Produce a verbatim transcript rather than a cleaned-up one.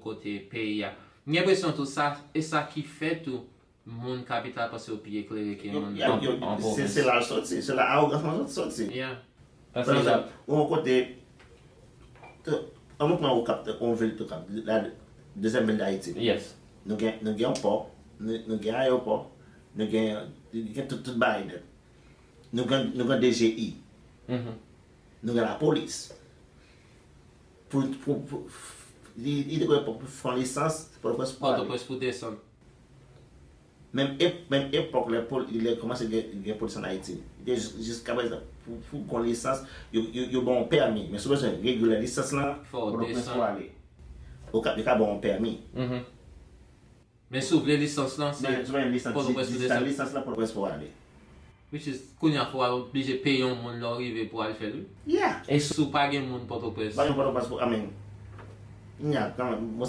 kote peyi a. M gen enpresyon tou sa, e sa ki fè tou moun kapital panse yo pi eklere ke Yo, moun yo, yo, an se pwovens. Se la l soti, se la awogans lan soti. Yeah. Pa egzanp, ou yon kote, an nou pran Okap, yon vil Okap, la dezyèm vil Dayiti. Yes. Nou gen, nou gen yon pò, nou, nou gen ayewopò, nou gen, nou gen tout, tout bagay nèt. Nou gen, nou gen D G I, Mhm. nou gen lapolis. Pou, pou, pou, li, li te pou, pou fè yon lisans, Pòtoprens pou ale. Pòtoprens pou desann. Menm ep, menm epòk lè pol, lè kòmanse gen, gen polis an Ayiti. Li te jis, jiska prezan, pou, pou gon lisans, yo, yo, yo ba w pèmi. Men si w bezwen regilyè lisans lan, Fò w Pòtoprens desann. pou ale. Okap, yo ka ba w pèmi. Mhm. Men si w vle lisans lan, se Men si w vle lisans, Pòtoprens pou jis desann. Lisans lan Pòtoprens pou ale. Which is, kounye a fò w oblije peye yon moun lè w rive pou al fè l, wi. Yeah. E si w pa gen moun Pòtoprens? Pa gen Pòtoprens pou, I mean, nya, kanmenm, bon,